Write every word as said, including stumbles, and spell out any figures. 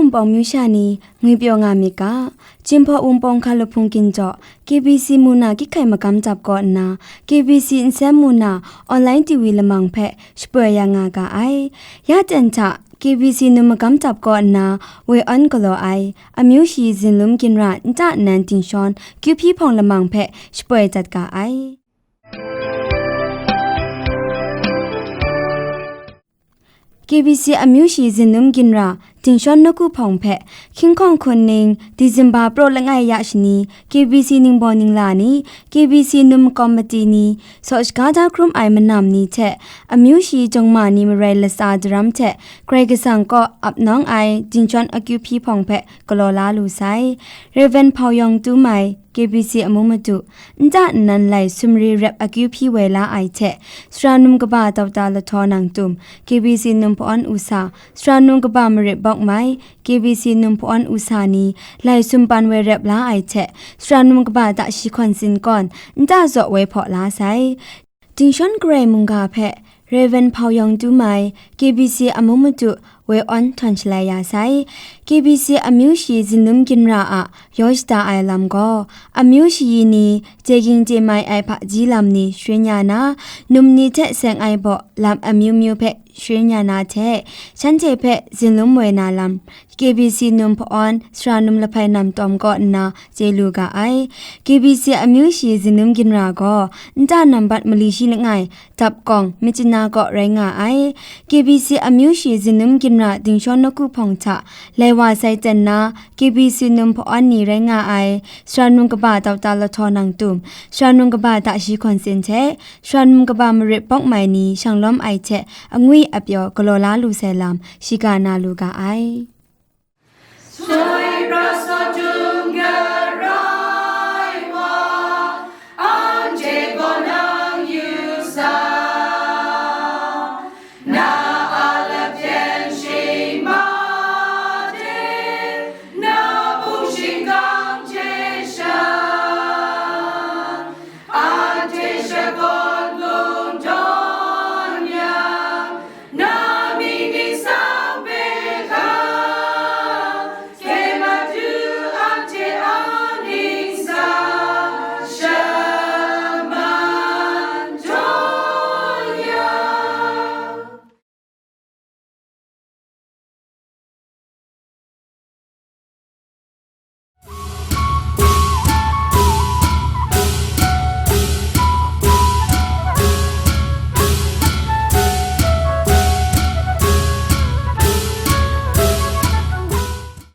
Wunpawng amyu sha ni ngwipyaw nga myit ga, Jinghpaw Wunpawng hkalup hpungkin jaw K B C mu na kyit hkai magam dap kaw nna, K B C nsem mu na online T V lamang hpe shapoi ya nga ga ai. Ya ten hta K B C num magam dap kaw nna woi awn galaw ai, amyu shayi zinlum ginra nta nnan dingshawn akyu hpyi hpawng lamang hpe shapoi dat ga ai. K B C amyu shayi zinlum ginra dingshawn nawku hpawng hpe, hkying hkawng hkun ning, December praw langai ya shani, K B C ningbaw ningla ni, K B C num komiti ni, saw shaga da hkrum ai manam ni hte, amyu shayi jawng ma ni marai latsa daram hte, Karai Kasang kaw ap nawng ai dingshawn akyu hpyi hpawng hpe galaw la lu sai. Rev. Hpau Yawng Tu Mai, K B C amu madu, nta nnan lai sumri rep akyu hpyi woi la ai hte, sara num kaba Doctor Lahthaw Nang Tum, K B C num hpawn u sa, sara num kaba Marit Bawk Mai, K B C num hpawn u sa ni, lai sumpan woi rep la ai hte, sara num kaba Tashi Hkawn Sin Kawn, nta zaw woi hpaw la sai. Dingshawn karai mungga hpe Rev. Hpau Yawng Tu Mai, K B C amu madu, woi awn htawn shalai ya sai. K B C amyu shayi zinlum ginra a yaw shada ai lam gaw, amyu shayi ni chye ging chye mai ai hpaji lam ni sharin ya na, num ni hte seng ai baw lam amyu myu hpe sharin ya na hte, shanhte hpe zinlum woi na lam, K B C num hpawn sara num lahpai nam tawm kaw nna chye lu ga ai. K B C amyu shayi zinlum ginra gaw, nta nambat mali shi langai, dap kawng, Myitkyina kaw rai nga ai. K B C amyu shayi zinlum ginra dingshawn nawku hpawng hta, lai wa sai ten na, K B C num hpawn ni rai nga ai, sara num kaba Doctor Lahthaw Nang Tum, sara num kaba Tashi Hkawn Sin hte, sara num kaba Marit Bawk Mai ni shanglawm ai hte, angwi apyaw galaw la lu sai lam, shiga na lu ga ai.